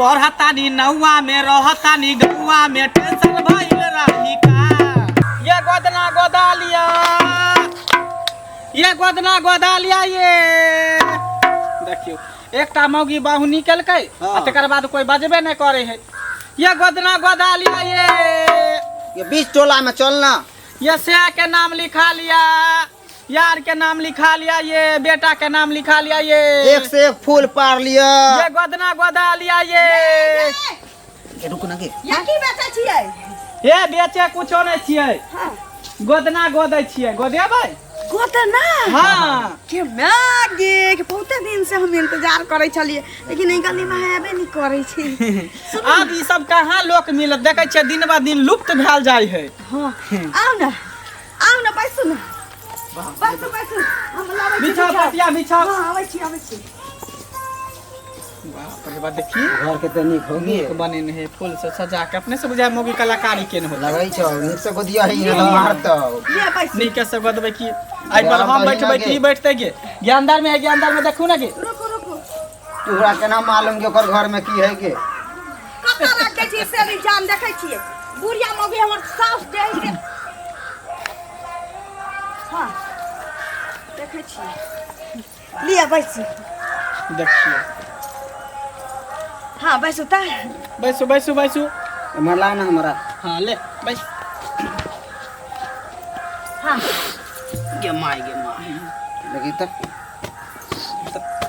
पढ़तानी नौआ में रहतानी गौआ में टेंशन भइल रही का। ये गोदना गोदा लिया, ये गोदना गोदा लिया। ये देखियो, एकटा मौगी बाहुनी केलकै आ तकर बाद कोई बजबे नहि करे है। ये गोदना गोदा लिया ये। ये बीच टोला में चलना। ये से के नाम लिखा लिया, यार के नाम लिखा लिया, ये बेटा के नाम लिखा लिया, ये एक से एक फूल पार लिया। ये गोदना गोदा लिया ये। ये रुक ना गे। या की बेचै छियै? ये बेचे कुछो नहीं छियै। गोदना गोदै छियै, गोदेबै? गोदना? हाँ। के my गे, के बहुते दिन से हम इंतजार करै छलियै, लेकिन एहि गली में आबे नहीं करै छी। आब ई सब कहाँ लोक मिलत? देखै छियै दिन ब दिन लुप्त भेल जाइ है। हाँ, आउ ना, आउ ना, बैसू ना, बैसू बैसू, हम लाबै छी। बिछाओ। बिछाउ। पतिया बिछाओ। हाँ, आबै छी, आबै छी। बाप रे बाप, देखी घर के तऽ नीक हो नीक बनेने है, फूल से सजा के। अपने से बुझाय मोगी कलाकारी केने हो। लगै छौ नीक से गोदिया है, नहि तऽ मारतौ। ले बैसू। नीके से गोदबै की? एहि पर हम बैठबै की बैठतै के? ज्ञानदार में है, ज्ञानदार में देखू ना के। रुकू रुकू। तोरा केना मालूम कि ओकर घर में की है के? कतऽ राखै छी से भी जान देखै छियै। बुढ़िया मौगी हमर साउस जे है से। हाँ, देखै छियै। लिअ बैसू। देखियौ। हाँ, बैसू तऽ। बैसू बैसू बैसू। एम्हर ला ना हमरा। हाँ, ले बैस। हाँ। गे my, गे my. देखी तऽ।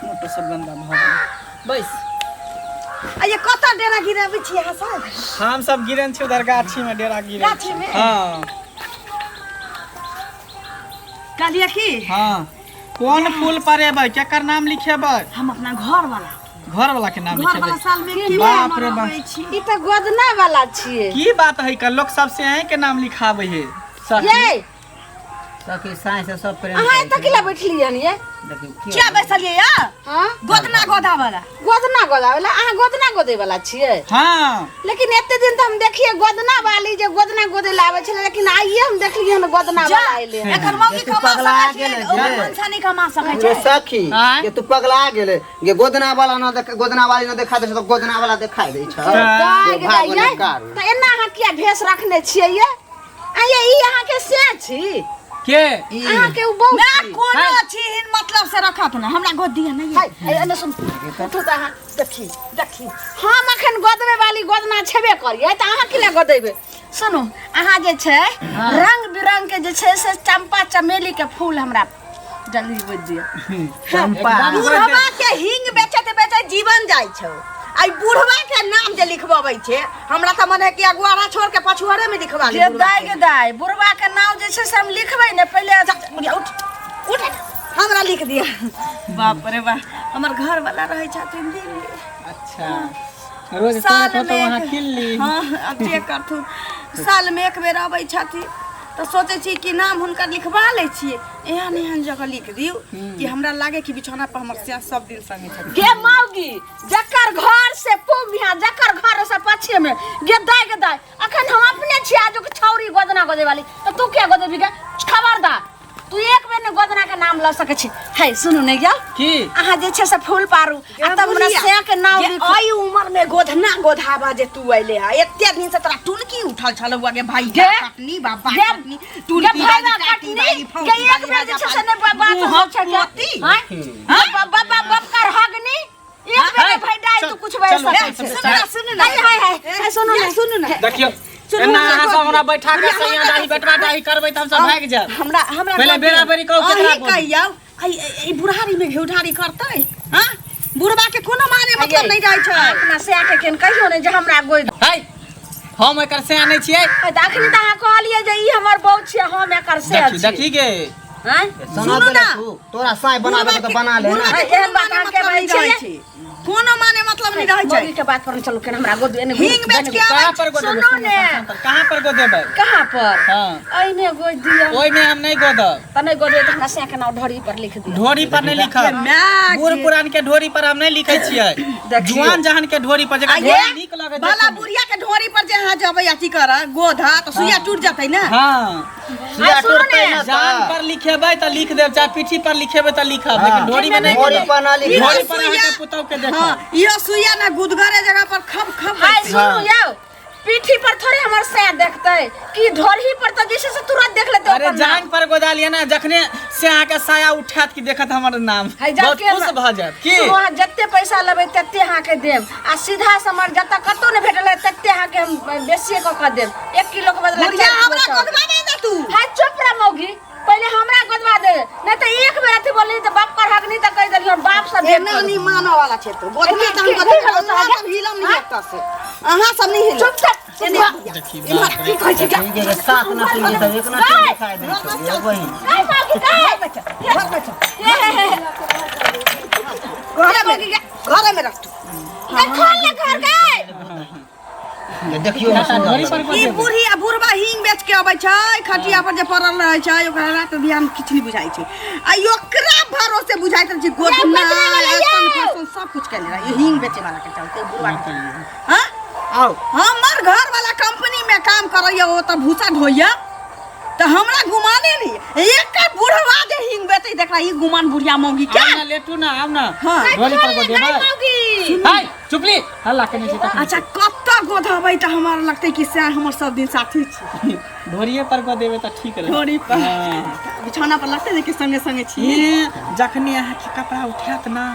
मोटर सब गंदा भऽ गेलै, बैस। आ ये कतऽ डेरा गिराबै छियै अहाँ सब? हम सब गिरन छी उधर गाछी में डेरा गिरन। गाछी में? हाँ। कहलियै की? हाँ, कोन फूल परेबै, केकर नाम लिखेबै? हम अपना घर वाला। घर वाला के नाम घर वाला लिखेबै? साल में की बाप रे बाप। अबै छी। ई तऽ गोदना वाला छियै। की बात है? का लोग सबसे अहीं के नाम लिखाबै है सखी? ये सखी, साँझ से सब प्रेम अहाँ करै एतऽ छै। किला बैठलियै हन ये? देखियौ की। किया बैसलियै या? हाँ। गोदना गोदा वाला। गोदना गोदा वाला? अहाँ गोदना गोदै वाला छियै? हाँ। लेकिन एते दिन तऽ हम देखिए गोदना वाली जे गोदना गोदै ला आबै छलै, लेकिन आइए हम देखलियै हन गोदना जा, वाला एलै हन। एकर मौगी तू कमा पगला सकै छै, गेलै ओकर गे। मनसा नहि कमा सकै रे छै। सखी। आँय? ये तू पगला गेले गे, गोदना वाला न देख, गोदना वाली न देखा दे छै तऽ गोदना वाला देखाई दै छै। दाइ गे दाइ, भागो यै, ने कार। तऽ एना अहाँ किया भेष रखने छियै ये? आ ये ई अहाँके से छी? के? ई अहाँके उ बहु ना छी? कोनो छी हिन मतलब से रखत ना, हमरा गोद दिया नहीं। हाय, हाय, एने सुन, उठू तऽ अहाँ। देखी देखी। हम अखन गोदबै वाली गोदना छेबे करियै तऽ अहाँ किला गोदेबै? सुनू, अहाँ जे छै रंग बिरंग के जे छै से चंपा चमेली के फूल हमरा जल्दी गोदि दिअ। चंपा। एकदम। बुढ़वा के हिंग बेचैत बेचैत जीवन जाइ छौ, आई बुढ़वा के नाम जे लिखबाबै छै, हमरा तऽ मन है कि अगुआरा छोड़ के पछुआरे में लिखवा ली गे बुढ़वा दाय के। गे दाय, बुढ़वा के नाम जे छै से हम लिखबै ने पहिले। बुढ़िया, उठ उठ, हमरा लिख दिया। बाप रे बाप, हमर घर वाला रहै छथिन दिल्ली। अच्छा, रोज साल करत हो तो में वहाँ एक- किल्ली। हाँ, अब जे करथुन, साल में एक बेर अबै छथिन तऽ सोचै छी कि नाम हुनकर लिखवा लै छियै। एहन एहन जगह लिख दियौ कि हमरा लागे कि बिछौना पर हमर स्याह सब दिन संगे छथिन। गे मौगी, जकर घर से पूब यहाँ, जकर घर से पश्चिम में। गे दाय, गे दाय, अखन हम अपने छी आजुक छौरी गोदना गोदे वाली, तऽ तू किया गोदेबी गे? खबरदार, तू एक बेर ने गोदना के नाम लऽ सकै छी। है, सुनू ने गेल। की? अहाँ जे छै से फूल पारू आ तब हमरा बुढ़िया, से के नाम जे लिखू। एहि उमर में गोधना गोधाबा जे तू अइले है, एते दिन से तोरा टुनकी उठल छल हुआ गे भाई। गे? कटनी बाबा। गे? कटनी गे टुनकी भाई बाली, काटी कटनी बाली, गे फौकी एक बाली, बेर जे राजा छै से ने बाली। बात मुँहक होइ छै गे। पोती। आँय? बाबा बाप कर हगनी एक बेर है, भाई दाई चल, तू कुछ बाजि चलू, सकै चल, छै। चल, सुन ना, सुन ना। हाय हाय हाय हाय, सुनू ये ने। सुनू ना। देखियौ, सुनू एना ना, अहाँ सब हमरा बैठा के बुढ़िया, सैया हमरा दाही बेटवा दाही करबै तऽ हम सब भागि जायब। हमरा हमरा पहिले गोद बेरा दिअ। बेरी कहू केकरा अहीं गोद। कहियौ, ई बुढ़ारी में घेउढारी करतै? हाँ, बुढ़बा के कोनो माने मतलब नहीं रहै छै। अपना से आके केन कहियो ने जे हमरा गोद। है, हम एकर से आनै छियै। तऽ अखनी तऽ अहाँ कहलियै जे ई हमर बहू छियै, हम एकर से देखी छी। देखी गे। आँय? सुना सुनू देले ना। तू तोरा साँय बना देबो तऽ बना ले बुढ़बा ना। के कोनो एहन बात माने अहाँके मतलब नहीं बाजै रहै छियै? छै, कोनो माने मतलब नहीं रहै छै। मौगी के बात पर चलू, केना हमरा गोद एने हिंग बेच के आबै। कहाँ पर गोदेबै? सुनू ने। कहाँ पर गोदेबै? कहाँ पर? हाँ। एने गोद दिअ। ओहिमे हम नहि गोदब। तऽ नहि गोदबै तऽ हमरा से के नाम ढोरी पर लिख दिअ। ढोरी पर नहि लिखब। माय बूढ़ के। पुरान के ढोरी पर हम नहि लिखै छियै। देखियौ। जुआन जहान के ढोरी पर जेकरा आ ये ढोरी नीक लगै भला देखैमे। बुढ़िया के ढोरी पर जे अहाँ जेबै अथी करऽ गोधा तऽ सुइया टूट जेतै ने। हाँ। सुइया आ, सुनू टूटतै ने। ना जान तऽ। पर लिखेबै तऽ लिख देब चाहे पीठी पर लिखेबै तऽ लिखब लेकिन ढोरी में नहीं ढोरी पर ना लिखब। ढोरी पर अहाँके पुतहु के देखब हाँ इहो सुइया ना गुदगरे जगह पर खब खब हाय होइ छै। सुनू यौ पीठी पर थोड़े हमर सैया देखतै कि ढोरही पर तऽ जे छै से तुरंत देख लेतै अरे ओकर नाम। जान पर गोदा लिया ना जखने से अहाँके साया उठात कि देखत हमर नाम है जा बहुत के खुश भऽ जायत की सुनू, अहाँ जते पैसा लेबै तते अहाँके देब आ सीधा समर जतऽ कतौ नहि भेटल है तते अहाँके हम बेसिए कऽ कऽ देब 1 किलो के बदला बुढ़िया 4 किलो हमरा चाउर। गोदवा दे तू हाय चुप रह मौगी पहिले हमरा गोदवा दे नहीं तऽ एक बेर अथी बोलली तऽ बाप पर हक नहीं तऽ कहि देलियै हम बाप से भेंट एना करू। नहीं मानऽ वाला छै तू गोदवा की- तऽ हम की- गोदवा की हलो अहाँ साहब? सब हिलम नहीं एकटा से अहाँ सब नहीं हिलम चुप चुप एने बुढ़िया। देखी इम्हर बाप की कहै छै जा। ठीक है, सात ना सुइया सब एक ना सुइया दिखाई दै छौ गे बहिन। गाय मौगी गाय बच्चा घर बच्चा हे हे हे घरे में घरे में रख तू गाय खोल ले घर गाय ये देखियो ना सुन्दर ढोरी पर लगै। ई बूढ़ी आ बुढ़बा हींग बेच के अबै छै खटिया पर जे पड़ल रहै छै ओकरा रात बिहान किछु नहि बुझाइ छै आ ई ओकरा भरोसे बुझाइत रहै छै गोदना गोदना वाला ऐसन यौ। फैसन सब कुछ केने रहै ई हींग बेचे वाला के चलते बुढ़बा के चलते। हाँ आओ हमर घर वाला कंपनी में काम करैया ओ तऽ भूसा ढोइया तऽ हमरा गुमाने नहीं एक बुढ़वा जे हींग बेचै देखला ई गुमान बुढ़िया मौगी क्या आउ ना लेटू ना आउ ना हाँ। ढोरी पर खोल ले गोदेबै गाय मौगी हाय चुपली हल्ला केने छी तखन अच्छा कतऽ गोधबै तऽ हमरा लगतै कि सएह हमर सब दिन साथी छी ढोरिए पर गोदेबै तऽ ठीक रहत ढोरी पर हाँ। बिछौना पर लगतै ने कि संगे संगे छी ये जखने अहाँके कपड़ा उठायत ना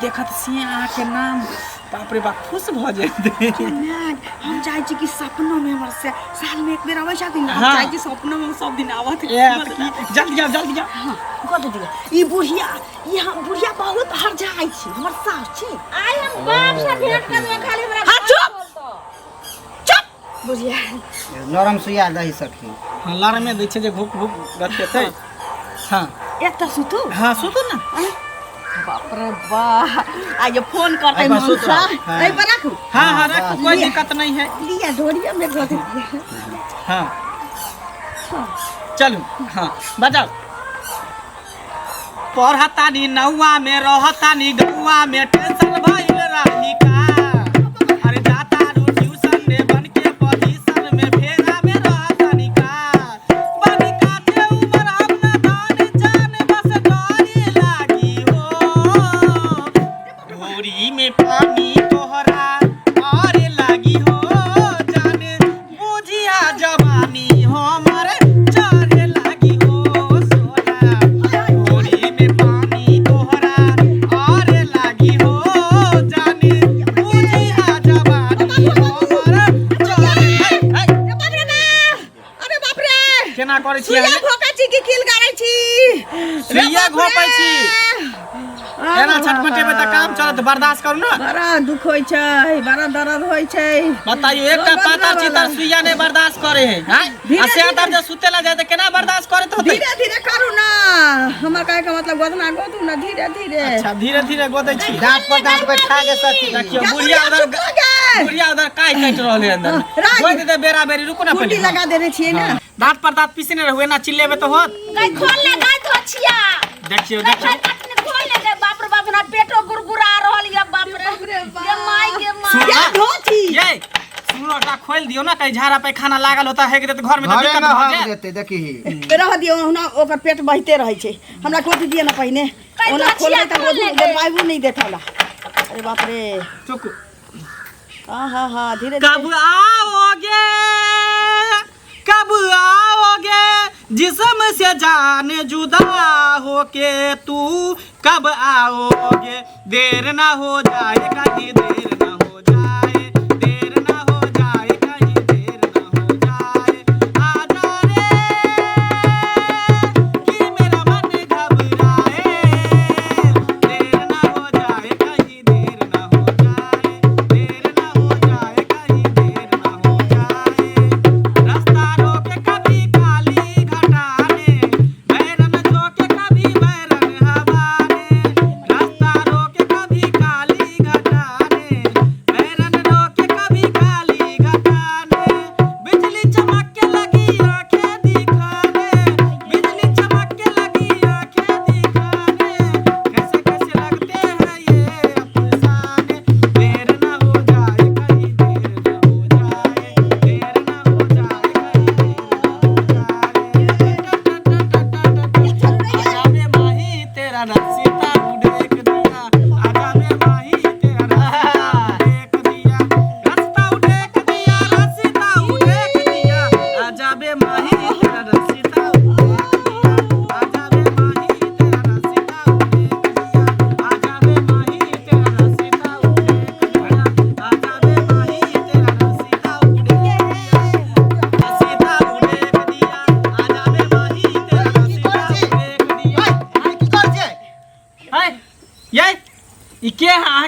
देखत से अहाँके नाम बाप रे बाप खुश भऽ जेतै माय, हम चाहै छी कि सपनो में हमर से साल में एक बेर अबै छथिन हम हाँ। चाहै छी सपनो में हम सब दिन आबत ए तऽ की जल्दी आओ जल्दी आओ गोद दिअ ई बुढ़िया ई हम बुढ़िया बहुत हरजाइ छी हमर सास छी आइ हम बाप से भेंट करबै खाली हमरा हाँ, चुप! चुप बुढ़िया नरम सुइया दही सखी हाँ लरमे दै छै जे घुप घुप गथेतै हाँ एकटा सुतू हाँ सुतू ना बाप रे वाह आ ये फोन करतै एहि पर सुत मनसा रह। हाँ। एहि पर राखू हाँ हाँ रखू कोई दिक्कत नहीं है लिया ढोरिया में गोद दिअ हाँ चलू हाँ बजाओ पढ़तानी नौआ में रहतानी गौआ में टेंशन भइल रही का अरे जाता रू ट्यूशन में बन के पोजीशन में फेरा में रहतानी का बनी काटे उमर हम ना दान जान बस डरे लागी हो ढोरी में पानी तोहरा आरे लागी हो जाने बुझिया जवानी हमर चढ़े लागी हो सोना ढोरी में पानी तोहरा आरे लागी हो जाने बुझिया जवानी हमर चढ़े हाय, हाय, बाप रे बा! अरे बाप रे केना करै छी सुइया अहाँ? घोकै छी कि कील गाड़ै छी सुइया घोपै छी एना छटपटेबै तऽ काम चलत बर्दाश्त करू ने बड़ा दुख होइ छै बड़ा दर्द होइ छै बताइयो एकटा पातर चितर सुइया नहीं बर्दाश्त करे है हैं? आ से आदर जे सुते ला जाए त केना बर्दाश्त करत होते धीरे धीरे करू ना हमर कहे के मतलब गोदना गोदू ना धीरे धीरे अच्छा धीरे धीरे गोदै छी दांत पर दांत बैठा के सखी देखियो जा बुढ़िया बुढ़िया उधर चुप हो गए। बुढ़िया उधर काय काटि रहल है अंदर राज। गोद दे बेरा बेरी रुको ना कुंडी पहले लगा देने छियै ना हाँ। दांत पर दांत पीसने रहू एना चिल्लेबे तो होत गाय खोल ले गाय धो छिया देखियो गाय देखियो कटने खोल ले गाय बाप रे बाप ना पेटो गुरगुरा रहल या बाप रे ये माय के माय सुन क्या धोती ये सुनो एकरा खोल दियो ना कहीं झाड़ा पैखाना लागल होता है कि त घर में तो घरे दिक्कत में भऽ हक जाए देते देखी रह दियौ ओहुना ओकर पेट बहिते रहै छै हमरा गोद दिअ ना पहिने कहीं ओना धो छिया, खोलबै तऽ खोल ले गोद गए। गोदबाबू नहि देत हमरा अरे बाप रे चुप हाँ हाँ हाँ धीरे कब आओगे कब आओगे जिस्म से जान जुदा होके तू कब आओगे देर ना हो जाए कहीं देर ना हो जाए देर ना हो जाए कहीं देर ना हो जाए आजा रे कि मेरा मन घबराए देर ना हो जाए कहीं देर ना हो जाए देर ना हो जाए कहीं देर ना हो जाए रास्ता रोके कभी काली घटाने बैरन झोंके कभी बैरन हवाने रास्ता रोके कभी काली घटाने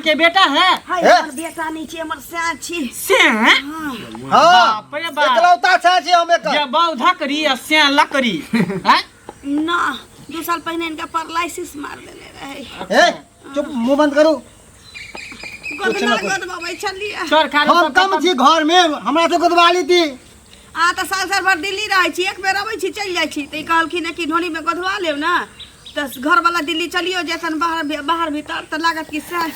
के बेटा है? हाय, हे? हमर बेटा नहीं छी, हमर सैं छी। से? हाँ। हाँ, बाप रे बाप। एकलौता छै छी हम एकर। जे बहु धकरी आ से लकड़ी हैं? ना, 2 साल पहिने इनका पैरालिसिस मार देने रहे। हे, चुप, मुंह बंद करू। गोदना गोदबाबै छलियै। चोर खा हम कम छी घर में, हमरा से गोदवाली थी। अहाँ तऽ साल साल भर दिल्ली रहै छी, एक बेर अबै छी, चलि जाइ छी। तऽ ई कहलखिन कि ढोरीमे गोदवा लेब ने तऽ घरवाला दिल्ली चलियो जेतन, बाहर बाहर भीतर तऽ लागत कि सएह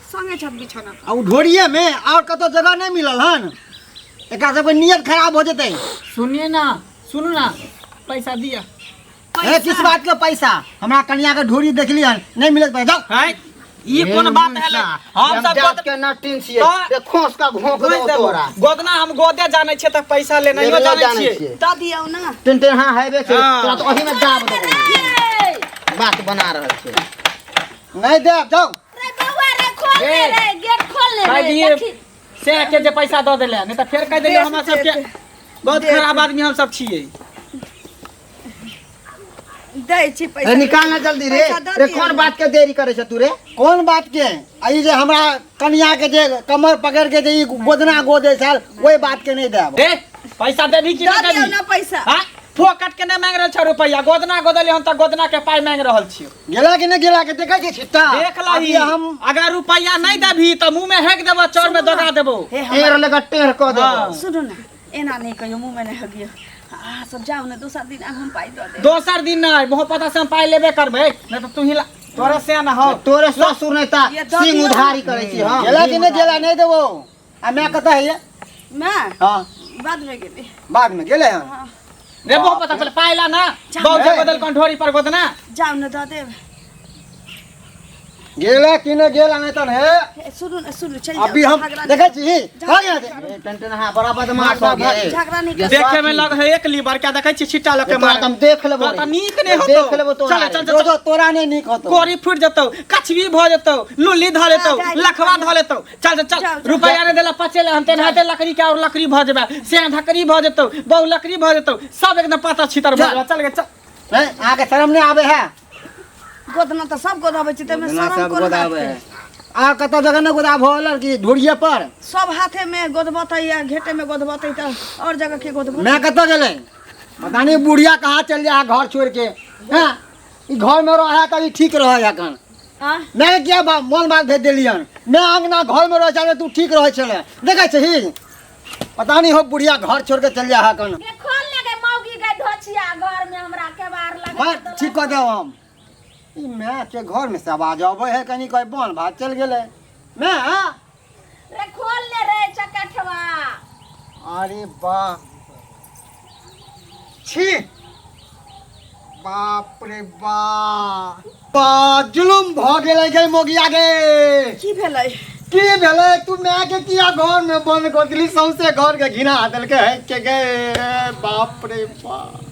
संगे छथि बिछौना पर। आ उ ढोरिये में और कतौ जगह नहीं मिलल हन? एकरा सबके नियत खराब हो जेतै। सुनिए ना, सुनू ना, पैसा दिया। हे, किस बात के पैसा? हमरा कनिया के ढोरी देखली हन, नहीं मिलत पैसा, जाओ। हैं, ई कोन बात है? हम सब जात के नटिन छियै। तो- ते खोस का घोंक घुसि दो देबो। तोरा। गोदना हम गोदे जानै छियै तऽ पैसा लेनाइयो लेबे जानै जानै छियै। छियै। दऽ दियौ ने। टेन टेन हाँ हेबे छै। हाँ। तोरा तऽ ओही में दाब देबो, बात बना रहल छै। नहीं देब, जाओ। रे बौआ रे, खोल ले रे, गेट खोल ले कहि रे। दिए देखी। से के जे पैसा दऽ देले, नहीं तऽ फेर कहि देलियै हमरा सबके बहुत खराब आदमी हम सब छियै। दै छी पैसा। रे, निकाल ना जल्दी रे। पैसा दऽ रे, दियौ कोन ने। बात के देरी करे छ तू रे? कोन बात के? आ ई जे हमरा कनिया के जे कमर पकड़ के जे ई गोदना गोदे छल, ओहि बात के नहीं देब। रे, पैसा देबी कि दऽ नहि दियौ देबी? ने पैसा। हाँ, फोकट के नहि मांगि रहल छौ रुपैआ, गोदना गोदली हम तऽ गोदना के पाइ मांगि रहल छियौ। गेला कि नहीं गेला के देखै छी छिट्टा। देख लही। अभी हम अगर रुपैआ नहीं देबही तऽ मुँह में हेक देबो, चौर में दगा देबो। हे, टेढ़ हमर लेकर टेढ़ कऽ देबो। हाँ। सुनू ने, एना नहि कहियौ, मुँहमे नहि हगियौ। अहाँ सब जाउ ने, दोसर दिन आब हम पाइ दऽ देब। दोसर दिन नहि, मोह पता से हम पाइ लेबे करबै, नहीं तऽ तू ही ला, तोरे से ना हो। तोरे ससुर नहि ता ये दऽ सिंह दियौ। उधारी करै छी हम। गेला कि नहीं गेला? नहीं देबो। आ मैं कतऽ है ये? मैं हाँ। बाद में गेली। बाद में गेले हन। हाँ। रे मोह पता पहले पाइ ला ना। बहुत हे। बदल कौन ढोरी पर गोदना। जाउ ने, दऽ देब। गेला कि नहीं गेला? नहीं तन हे। हे, सुनू ने, सुनू, चलि जाउ। अभी हम झगड़ा नहि- देखै छी, भाग यहाँ से। ए, टन टन हाँ, बड़ा बदमाश हो गए। झगड़ा नहि करू। देखे में लग है एक लीवर क्या, देखै छी छिट्टा लके तोरा मारे। तऽ हम देख लेबो तोरा रे। तऽ नीक नहि होतौ। देख लेबो तोरा चल, रे। चल, जो चल। जो तोरा नहीं नीक होतो। कोरी फूट जेतौ, कछबी भऽ जेतौ, लुल्ली धऽ लेतौ, जा, जा, लखवा धऽ लेतौ। चल चल चल। जाउ, जाउ। रुपैआ नहि देला पचेले हम तेनाहिते लकड़ी के और लकड़ी भऽ जेबै, से धकड़ी भऽ जेतौ, बहु लकड़ी भऽ जेतौ, सब एकदम पाता छितर भऽ जेबै। चल गे, चल। हैं, अहाँके शरम नहीं आवे है? गोदना तऽ सब गोदाबै छै, ताहिमे गोदना शरम सब कोन बात गोदाबै के? है। आ कतऽ जगह नहीं गोदा भऽ कि ढोरिये पर? सब हाथे में गोदबतै या घेटे में गोदबतै तऽ और जगह के गोदबतै? मैं कतऽ गेलै पता नहीं, बुढ़िया कहाँ चल जा घर छोड़ के। हैं, ई घर में रह है तऽ ई ठीक रह है एखन। आँ? मैं क्या मोन बात भेज देलियन, मैं अंगना घर में रह छलै, तू ठीक रहै छलै। देखै छही, पता नहीं हो बुढ़िया घर छोड़ के चल जा है एखन। गे, खोल ले गे मौगी गे, ढोचिया, घर में हमरा केबाड़ लगा। बस, ठीक कऽ देब हम। ई माय के घर में से आवाज अबै है, कनी कहीं बन भात चल गेलै मैं। रे, खोल ले रे चकठवा। अरे वाह, छी, बाप रे बाप, बा जुलुम भऽ गेलै गे मोगिया गे। की भेलै? की भेलै? तू माय के किया घर में बंद कऽ देली? सौंसे घर के घिना देलकै है के गे, बाप रे बाप।